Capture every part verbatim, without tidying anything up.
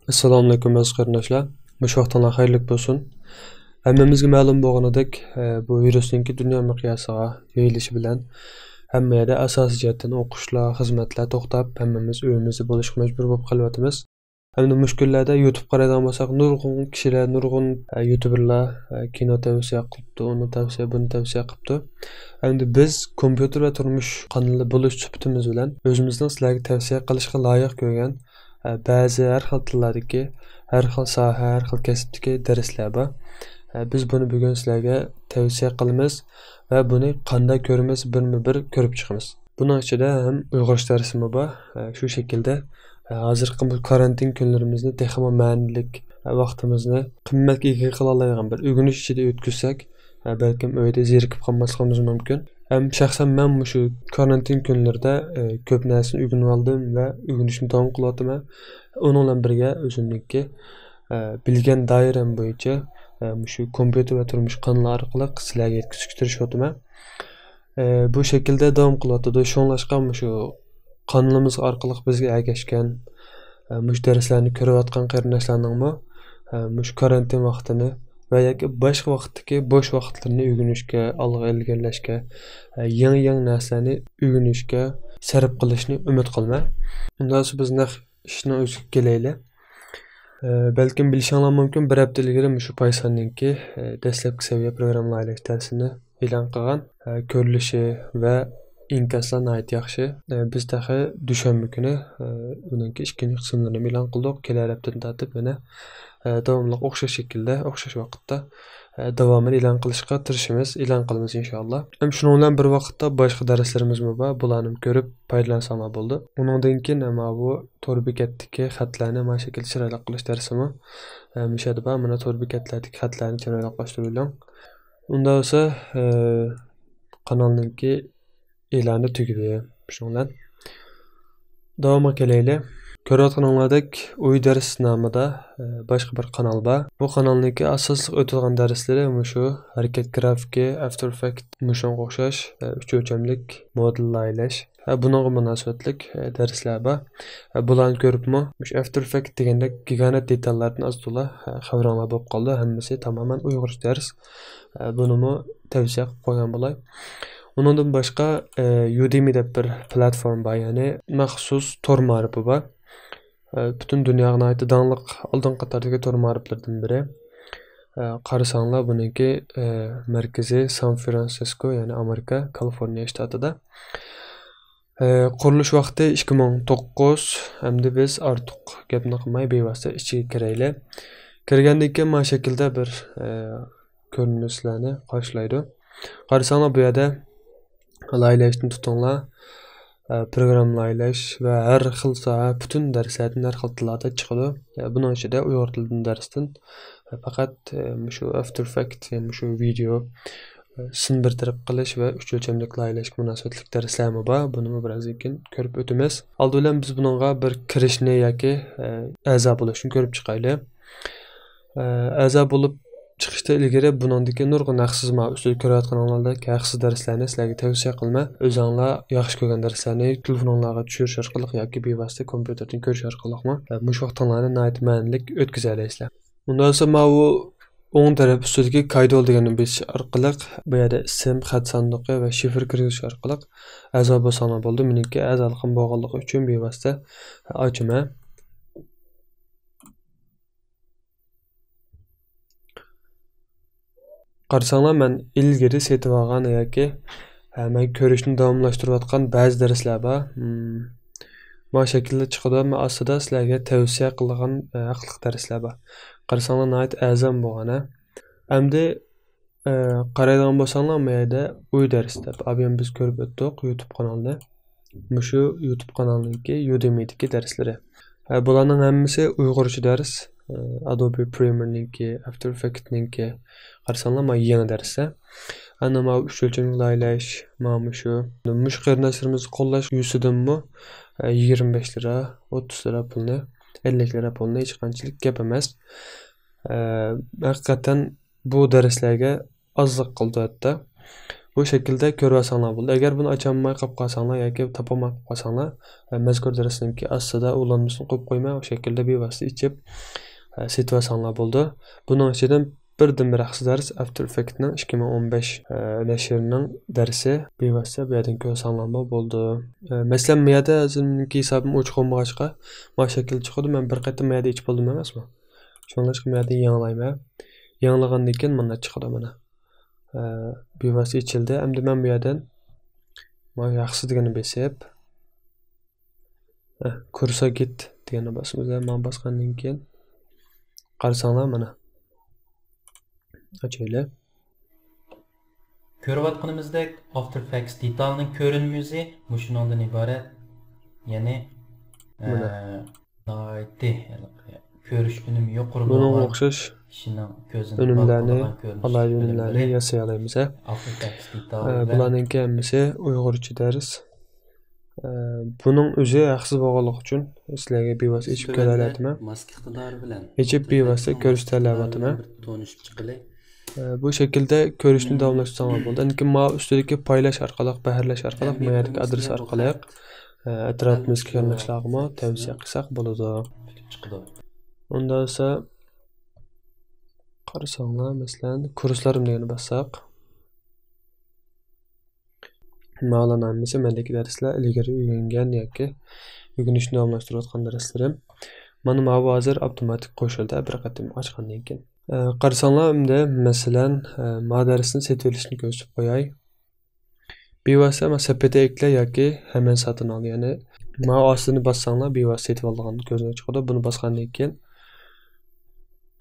ئەسسالامۇئەلەيكۇم ئەزىز قېرىنداشلار. مۇشۇ ۋاقتىڭلار خەيرلىك بولسۇن. ھەممىمىزگە مەلۇم بولغىنىدەك، ئە، بۇ ۋىرۇسنىڭكى دۇنيا مىقياسىغا يېيىلىشى بىلەن ھەممە يەردە ئاساسىي جەھەتتىن ئوقۇشلار، خىزمەتلەر توختاپ، ھەممىمىز ئۆيىمىزدە بولۇشقا مەجبۇر بولۇپ قېلىۋاتىمىز. ھەمدە مۇشۇ كۈنلەردە يۇتۇب قارايدىغان بولساق، نۇرغۇن كىشىلەر، نۇرغۇن، ئە، يۇتۇبېرلار، ئە، كىنو تەۋسىيە قىلىپتۇ، ئۇنى تەۋسىيە، بۇنى تەۋسىيە قىلىپتۇ. ھەمدە بىز كومپيۇتېر ۋە تۇرمۇش قانىلى بولۇش سۈپىتىمىز بىلەن ئۆزىمىزنىڭ سىلەرگە تەۋسىيە قىلىشقا لايىق كۆرگەن، ئە، بەزى ھەر خىل تىللاردىكى، ھەر خىل ساھە، ھەر خىل كەسىپتىكى دەرسلەر بار. ئە، بىز بۇنى بۈگۈن سىلەرگە تەۋسىيە قىلىمىز ۋە بۇنى قانداق كۆرىمىز، بىرمۇ بىر كۆرۈپ چىقىمىز. بۇنىڭ ئىچىدە ھەم ئۇيغۇرچە دەرسىمۇ بار. ئە، شۇ شەكىلدە، ئە، ھازىرقى بۇ كارانتىن كۈنلىرىمىزنى تېخىمۇ مەنىلىك، ئە، ۋاقتىمىزنى قىممەتكە ئىگە قىلالايدىغان بىر ئۆگىنىش ئىچىدە ئۆتكۈزسەك، ئە، بەلكىم ئۆيدە زېرىكىپ قالماسلىقىمىز مۇمكىن. ھەم شەخسەن مەن مۇشۇ كارانتىن كۈنلىرىدە، ئە، كۆپ نەرسىنى ئۆگىنىۋالدىم ۋە ئۆگىنىشنى داۋام قىلىۋاتىمەن. ئۇنىڭ بىلەن بىرگە ئۆزۈمنىڭكى، ئە، بىلگەن دائىرەم بويىچە، ئە، مۇشۇ كومپيۇتېر ۋە تۇرمۇش قانىلى ئارقىلىق سىلەرگە يەتكۈزۈشكە تىرىشىۋاتىمەن. ئە، بۇ شەكىلدە داۋام قىلىۋاتىدۇ. شۇڭلاشقا مۇشۇ قانىلىمىز ئارقىلىق بىزگە ئەگەشكەن، ئە، مۇشۇ دەرسلەرنى كۆرۈۋاتقان قېرىنداشلارنىڭمۇ، ئە، مۇشۇ كارانتىن ۋاقتىنى ۋە ياكى باشقا ۋاقىتتىكى بوش ۋاقىتلىرىنى ئۆگىنىشكە، ئالغا ئىلگىرىلەشكە، ئە، يېڭى، يېڭى نەرسىلەرنى ئۆگىنىشكە سەرپ قىلىشىنى ئۈمىد قىلىمەن. ئۇنداق بولسا بىز نەق ئىشنىڭ ئۆزىگە كېلەيلى. ئە، بەلكىم بىلىشىڭلار مۇمكىن، بىر ھەپتە ئىلگىرى مۇشۇ پايساننىڭكى، ئە، دەسلەپكى سەۋىيە پروگرامما لايىھەلەش دەرسىنى ئېلان قىلغان. ئە، كۆرۈلۈشى ۋە ئىنكاسلار ناھايىتى ياخشى. ئە، بىز تېخى دۈشەنبە كۈنى، ئە، ئۇنىڭكى ئىككىنچى قىسىملىرىنى ئېلان قىلدۇق. كېلەر ھەپتىدىن تارتىپ يەنە، ئە، داۋاملىق ئوخشاش شەكىلدە، ئوخشاش ۋاقىتتا، ئە، داۋامىنى ئېلان قىلىشقا تىرىشىمىز، ئېلان قىلىمىز ئىنشائاللا. ھەم شۇنىڭ بىلەن بىر ۋاقىتتا باشقا دەرسلىرىمىزمۇ بار، بۇلارنىمۇ كۆرۈپ پايدىلانساڭلار بولدى. ئۇنىڭدىن كېيىن ماۋۇ تور بېكەتتىكى خەتلەرنى مانا شەكىلدە چىرايلىق قىلىش دەرسىمۇ، ئە، مۇشۇ يەردە بار. مانا تور بېكەتلەردىكى خەتلەرنى چىرايلىقلاشتۇرۇۋېلىڭ. ئۇنداق بولسا، ئە، قانالنىڭكى ئېلانى تۈگىدى. شۇنىڭ بىلەن داۋامىغا كېلەيلى. كۆرۈۋاتقىنىڭلاردەك ئۇي دەرس نامىدا، ئە، باشقا بىر قانال بار. بۇ قانالنىڭكى ئاساسلىق ئۆتىدىغان دەرسلىرى مۇشۇ ھەرىكەت گرافىكى، ئافتېر ئېففېكت، مۇشۇنىڭغا ئوخشاش، ئە، ئۈچ ئۆلچەملىك مودېل لايىھەلەش، ھە، بۇنىڭغا مۇناسىۋەتلىك، ھە، دەرسلەر بار. ھە، بۇلارنى كۆرۈپمۇ، مۇشۇ ئافتېر ئېففېكت دېگەندەك يېگانە دېتاللاردىن ئاز تولا، ھە، خەۋىرىڭلار بولۇپ قالىدۇ. ھەممىسى تامامەن ئۇيغۇرچە دەرس. ھە، بۇنىمۇ تەۋسىيە قىلىپ قويغان بولاي. ئۇنىڭدىن باشقا، ئە، يۇدېمى دەپ بىر پلاتفورما بار، يەنى مەخسۇس تور مائارىپى بار. ئە، پۈتۈن دۇنياغا ناھايىتى داڭلىق، ئالدىنقى قاتاردىكى تور مائارىپلىرىدىن بىرى. ئە، قارىساڭلار بۇنىڭكى، ئە، مەركىزى سان فرانسىسكو، يەنى ئامېرىكا، كالىفورنىيە شتاتىدا. ئە، قۇرۇلۇش ۋاقتى ئىككى مىڭ توققۇز، ئەمدى بىز ئارتۇق گەپنى قىلماي، بىۋاسىتە ئىچىگە كىرەيلى. كىرگەندىن كېيىن مانا شەكىلدە بىر، ئە، كۆرۈنۈشلەرنى قارشىلايدۇ. قارىساڭلار بۇ يەردە لايىھەلەشتىن تۇتۇڭلار، ئە، پروگرامما لايىھەلەش ۋە ھەر خىل ساھە، پۈتۈن دەرسلەردىن ھەر خىل تىللاردا چىقىدۇ. ئە، بۇنىڭ ئىچىدە ئۇيغۇر تىلىدىن دەرستىن، ئە، پەقەت، ئە، مۇشۇ ئافتېر ئېففېكت، يەنى مۇشۇ ۋىدېئو، ئە، سىن بىر تەرەپ قىلىش ۋە ئۈچ ئۆلچەملىك لايىھەلەشكە مۇناسىۋەتلىك دەرسلەرمۇ بار. بۇنىمۇ بىرازدىن كېيىن كۆرۈپ ئۆتىمىز. ئالدى بىلەن بىز بۇنىڭغا بىر كىرىشنى ياكى، ئە، ئەزا بولۇشنى كۆرۈپ چىقايلى. ئە، ئەزا بولۇپ چىقىشتا ئىلگىرى بۇنىڭدىكى نۇرغۇن ھەقسىز، مانا ئۈستىدە كۆرۈۋاتقىنىڭلاردەك ھەقسىز دەرسلەرنى سىلەرگە تەۋسىيە قىلىمەن. ئۆزۈڭلار ياخشى كۆرگەن دەرسلەرنى تېلېفونۇڭلارغا چۈشۈرۈش ئارقىلىق ياكى بىۋاسىتە كومپيۇتېردىن كۆرۈش ئارقىلىقمۇ، ئە، مۇشۇ ۋاقتىڭلارنى ناھايىتى مەنىلىك ئۆتكۈزەلەيسىلەر. ئۇنداق بولسا ماۋۇ ئوڭ تەرەپ ئۈستىدىكى كايدول دېگەننى بېسىش ئارقىلىق بۇ يەردە ئىسىم، خەت ساندۇقى ۋە شىفىر كىرگۈزۈش ئارقىلىق ئەزا بولساڭلار بولىدۇ. مېنىڭكى ئەزالىقىم بولغانلىقى ئۈچۈن بىۋاسىتە ئاچىمەن. قارىساڭلار، مەن ئىلگىرى سېتىۋالغان ياكى، ھە، مەن كۆرۈشنى داۋاملاشتۇرۇۋاتقان بەزى دەرسلەر بار. مم. مانا شەكىلدە چىقىدۇ، ئەمما ئاستىدا سىلەرگە تەۋسىيە قىلغان، ئە، ھەقلىق دەرسلەر بار. قارىساڭلار، ناھايىتى ئەرزان بولغان، ھە. ئەمدى، ئە، قارايدىغان بولساڭلار، ما يەردە ئۇي دەرس دەپ، ئابىيان بىز كۆرۈپ ئۆتتۇق يۇتۇب قانالنى. مۇشۇ يۇتۇب قانالنىڭكى يۇدېمىدىكى دەرسلىرى. ھە، بۇلارنىڭ ھەممىسى ئۇيغۇرچە دەرس. ئە، ئادوبى پرېمىيېرنىڭكى، ئافتېر ئېففېكتنىڭكى. قارىساڭلار، مانا يېڭى دەرسلەر. ئەنە ماۋۇ ئۈچ ئۆلچەملىك لايىھەلەش، مانا مۇشۇ. مۇشۇ قېرىنداشلىرىمىزنى قوللاش يۈزىسىدىنمۇ، ئە، يىگىرمە بەش لىرا، ئوتتۇز لىرا پۇلنى، ئەللىك لىرا پۇلنى ھېچقانچىلىك گەپ ئەمەس. ئە، ھەقىقەتەن بۇ دەرسلەرگە ئازلىق قىلىدۇ ھەتتا. بۇ شەكىلدە كۆرۈۋالساڭلار بولىدۇ. ئەگەر بۇنى ئاچالماي قاپقالساڭلار ياكى تاپالماي قاپقالساڭلار، ئە، مەزكۇر دەرسنىڭكى ئاستىدا ئۇلانمىسىنى قويۇپ قويماي، ئۇ شەكىلدە بىۋاسىتە ئېچىپ، ئە، سېتىۋالساڭلار بولىدۇ. بۇنىڭ ئىچىدىن بىردىنبىر ھەقسىز دەرس After Effects نىڭ ئىككى مىڭ ئون بەش، ئە، نەشرىنىڭ دەرسى، بىۋاسىتە بۇ يەردىن كۆرسەڭلارمۇ بولىدۇ. ئە، مەسىلەن، بۇ يەردە ئۆزۈمنىڭكى ھېسابىم ئوچۇق بولمىغاچقا، مانا شەكىل چىقىدۇ. مەن بىر قېتىم بۇ يەردە ئېچىپ بولدۇم ئەمەسمۇ؟ شۇڭلاشقا بۇ يەردىن يېڭىلايمەن. يېڭىلىغاندىن كېيىن مانا چىقىدۇ مانا. ئە، بىۋاسىتە ئېچىلدى. ئەمدى مەن بۇ يەردىن مانا ھەقسىز دېگەننى بېسىپ، ئە، كۇرسور گىت دېگەننى باسىمىز. مانا باسقاندىن كېيىن قارىساڭلار مانا. ئاچايلى. كۆرۈۋاتقىنىمىزدەك، After Effects دېتالنىڭ كۆرۈنمە يۈزى مۇشۇنىڭدىن ئىبارەت. يەنى، مانا. ئە، ناھايىتى كۆرۈش ئۈنۈمى يۇقىرى بۇنىڭغا بولغان ئوخشاش كىشىنىڭ كۆزىنى ئۈنۈملەرنى، باغلىغان كۆرۈنۈش ئالاھىدە ئۈنۈملەرنى ياسىيالايمىز، ھە. After Effects دېتال ئە، بىلەن. بۇلارنىڭكى ھەممىسى ئۇيغۇرچە دەرس. ئە، بۇنىڭ ئۆزى ھەقسىز بولغانلىقى ئۈچۈن سىلەرگە بىۋاسىتە ئېچىپ كۆرەلەيمەن. ماسكا ئىقتىدارى بىلەن ئېچىپ بىۋاسىتە كۆرسىتەلەيۋاتىمەن. تونۇشۇپ چىقىلى. ئە، بۇ شەكىلدە كۆرۈشنى داۋاملاشتۇرساڭلار بولىدۇ. ئەنكى ماۋۇ ئۈستىدىكى پايلاش ئارقىلىق، بەھرلەش ئارقىلىق، ما يەردىكى ئادرېس ئارقىلىق، ئە، ئەتراپىمىزدىكى قېرىنداشلارغىمۇ تەۋسىيە قىلساق بولىدۇ. ئۇندا بولسا قارىساڭلار، مەسىلەن، كۇرسلارىم دېگەننى باسساق، ماۋۇلارنىڭ ھەممىسى مەندىكى دەرسلەر، ئىلگىرى ئۆگەنگەن ياكى ئۆگىنىشنى داۋاملاشتۇرۇۋاتقان دەرسلىرىم. مانا ماۋۇ ھازىر ئاپتوماتىك قوشۇلدى، بىر قېتىم ئاچقاندىن كېيىن. ئە، قارىساڭلار ئەمدى، مەسىلەن، ئە، ما دەرسنى سېتىۋېلىشنى كۆرسىتىپ قوياي. بىۋاسىتە ما سەپىتە ئەكلە ياكى ھەمەن ساتىن ئال، يەنى ما ئاستىنى باسساڭلار بىۋاسىتە سېتىۋالىدىغان كۆزۈڭگە چىقىدۇ. بۇنى باسقاندىن كېيىن،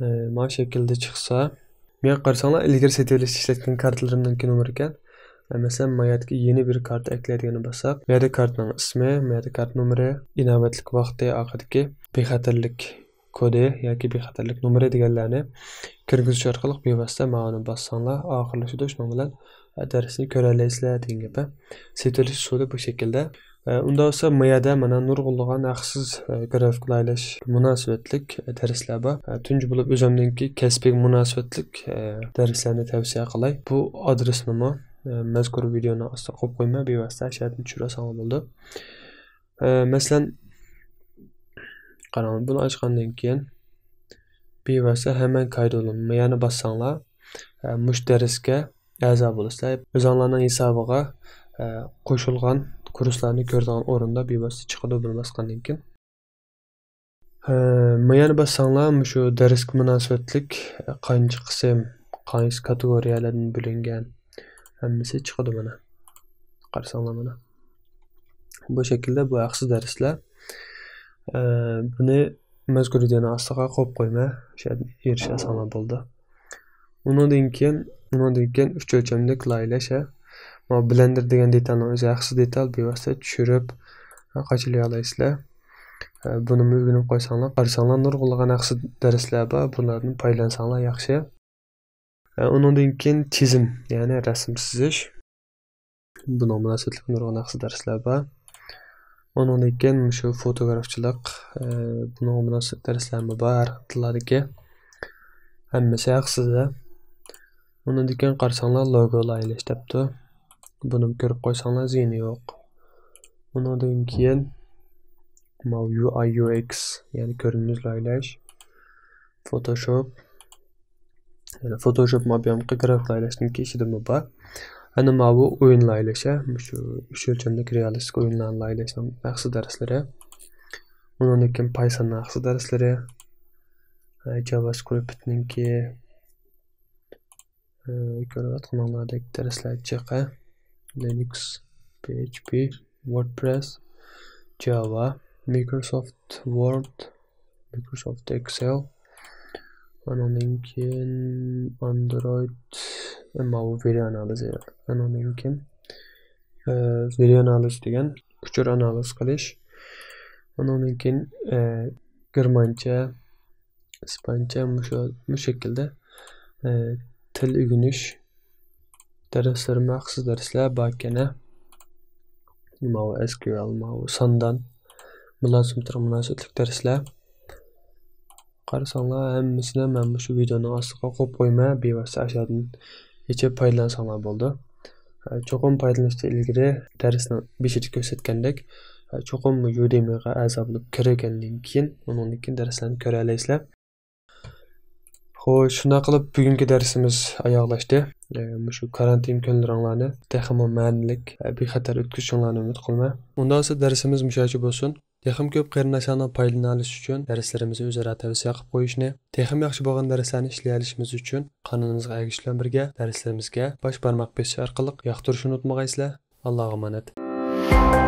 ئە، ما شەكىلدە چىقسا، ماڭا قارىساڭلار، ئىلگىرى سېتىۋېلىشتا ئىشلەتكەن كارتىلىرىمنىڭكى نومۇرى ئىكەن. مەسىلەن، ما يەردىكى يېڭى بىر كارتا ئەكلە دېگەننى باسساق، بۇ يەردە كارتىنىڭ ئىسمى، بۇ يەردە كارتا نومۇرى، ئىناۋەتلىك ۋاقتى، ئارقىدىكى بىخەتەرلىك كودى ياكى بىخەتەرلىك نومۇرى دېگەنلەرنى كىرگۈزۈش ئارقىلىق بىۋاسىتە ماۋۇنى باسساڭلار، ئاخىرلىشىدۇ. شۇنىڭ بىلەن، ئە، دەرسنى كۆرەلەيسىلەر دېگەن گەپ. سېتىۋېلىش ئۇسۇلى بۇ شەكىلدە. ئە، ئۇنداق بولسا، ما يەردە مانا نۇرغۇنلىغان ھەقسىز، ئە، گرافىك لايىھەلەش مۇناسىۋەتلىك، ئە، دەرسلەر بار. ئە، تۇنجى بولۇپ ئۆزۈمنىڭكى كەسپىگە مۇناسىۋەتلىك، ئە، دەرسلەرنى تەۋسىيە قىلاي. بۇ ئادرېسنىمۇ، ئە، مەزكۇر ۋىدېئونىڭ ئاستىغا قويۇپ قويماي، بىۋاسىتە ئاشۇ يەردىن چۈشۈرۈۋالساڭلار بولىدۇ. ئە، مەسىلەن، قاراڭ، بۇنى ئاچقاندىن كېيىن بىۋاسىتە ھەمەن كايدولۇن ما يەرنى باسساڭلار، ئە، مۇشۇ دەرسكە ئەزا بولىسىلەر. ئۆزۈڭلارنىڭ ھېسابىغا، ئە، قوشۇلغان كۇرسلارنى كۆرىدىغان ئورۇندا بىۋاسىتە چىقىدۇ بۇنى باسقاندىن كېيىن. ئە، ما يەرنى باسساڭلار، مۇشۇ دەرسكە مۇناسىۋەتلىك، ئە، قانچە قىسىم، قايسى كاتېگورىيەلەردىن بۆلۈنگەن، ھەممىسى چىقىدۇ مانا. قارىساڭلار مانا. بۇ شەكىلدە بۇ ھەقسىز دەرسلەر. ئە، بۇنى مەزكۇر ۋىدېئونىڭ ئاستىغا قويۇپ قويمەن. شۇ يەردىن ئېرىشەلىسەڭلار بولىدۇ. ئۇنىڭدىن كېيىن، ئۇنىڭدىن كېيىن ئۈچ ئۆلچەملىك لايىھەلەش، ھە. مانا بلەندېر دېگەن دېتالنىڭ ئۆزى ھەقسىز دېتال، بىۋاسىتە چۈشۈرۈپ، ھە، قاچىلىيالايسىلەر. ھە، بۇنىمۇ ئۆگىنىپ قويساڭلار، قارىساڭلار نۇرغۇنلىغان ھەقسىز دەرسلەر بار، بۇلاردىن پايدىلانساڭلار ياخشى. ئە، ئۇنىڭدىن كېيىن چىزىم، يەنى رەسىم سىزىش. بۇنىڭغا مۇناسىۋەتلىك نۇرغۇن ھەقسىز دەرسلەر بار. ئۇنىڭدىن كېيىن مۇشۇ فوتوگرافچىلىق، ئە، بۇنىڭغا مۇناسىپ دەرسلەرمۇ بار، ھەر خىل تىللاردىكى. ھەممىسى ھەقسىز-دە. ئۇنىڭدىن كېيىن قارىساڭلار، لوگو لايىھەلەش دەپتۇ. بۇنىمۇ كۆرۈپ قويساڭلار، زىيىنى يوق. ئۇنىڭدىن كېيىن ماۋۇ يۇ ئاي يۇ ئېكس، يەنى كۆرۈنۈش لايىھەلەش، فوتوشوپ. يەنى فوتوشوپ ماۋۇ بۇيانقى گرافىك لايىھەلەشنىڭكى ئىچىدىمۇ بار. ئەنە ماۋۇ ئويۇن لايىھەلەش، مۇشۇ ئۈچ ئۆلچەملىك رېئالىستىك ئويۇنلارنى لايىھەلەشنىڭ ھەقسىز دەرسلىرى. ئۇنىڭدىن كېيىن پايساننىڭ ھەقسىز دەرسلىرى. جاۋاسكرىپتنىڭكى، ئە، كۆرۈۋاتقىنىڭلاردەك دەرسلەر جىق، ھە. لىنۇكس، پي ئېچ پى، ۋوردپرېس، جاۋا، مىكروسوفت ۋورد، مىكروسوفت ئېكسېل. ئۇنىڭدىن كېيىن ئاندرويد، ماۋۇ ۋىدېئو ئانالىزى. ئۇنىڭدىن كېيىن، ئە، ۋىدېئو ئانالىز دېگەن ئۇچۇر ئانالىز قىلىش. ئۇنىڭدىن كېيىن، ئە، گېرمانچە، ئىسپانچە، مۇشۇ، مۇشۇ شەكىلدە، ئە، تىل ئۆگىنىش دەرسلىرىمۇ ھەقسىز دەرسلەر باركەن، ھە. ماۋۇ ئېس كيۇ ئېل، ماۋۇ ساندان، بۇلار سىمتىرغا مۇناسىۋەتلىك دەرسلەر. قارىساڭلار، ھەممىسىنى مەن مۇشۇ ۋىدېئونىڭ ئاستىغا قويۇپ قويىمەن، بىۋاسىتە ئاشۇ يەردىن ئېچىپ پايدىلانساڭلار بولىدۇ. چوقۇم پايدىلىنىشتىن ئىلگىرى دەرسنىڭ بېشىدا كۆرسەتكەندەك، چوقۇم يۇدېمىغا ئەزا بولۇپ كىرگەندىن كېيىن، ئۇنىڭدىن كېيىن دەرسلەرنى كۆرەلەيسىلەر. خوش، شۇنداق قىلىپ بۈگۈنكى دەرسىمىز ئاياغلاشتى. ئە، مۇشۇ كارانتىن كۈنلىرىڭلارنى تېخىمۇ مەنىلىك، ئە، بىخەتەر ئۆتكۈزۈشۈڭلارنى ئۈمىد قىلىمەن. ئۇنداق بولسا دەرسىمىز مۇشۇ يەرچە بولسۇن. تېخىمۇ كۆپ قېرىنداشلارنىڭ پايدىلىنالىشى ئۈچۈن دەرسلىرىمىزنى ئۆزئارا تەۋسىيە قىلىپ قويۇشنى، تېخىمۇ ياخشى بولغان دەرسلەرنى ئىشلىيەلىشىمىز ئۈچۈن قانىلىمىزغا ئەگىشىش بىلەن بىرگە دەرسلىرىمىزگە باش بارماق بېسىش ئارقىلىق ياقتۇرۇشنى ئۇنتۇمىغايسىلەر. ئاللاغا ئامانەت.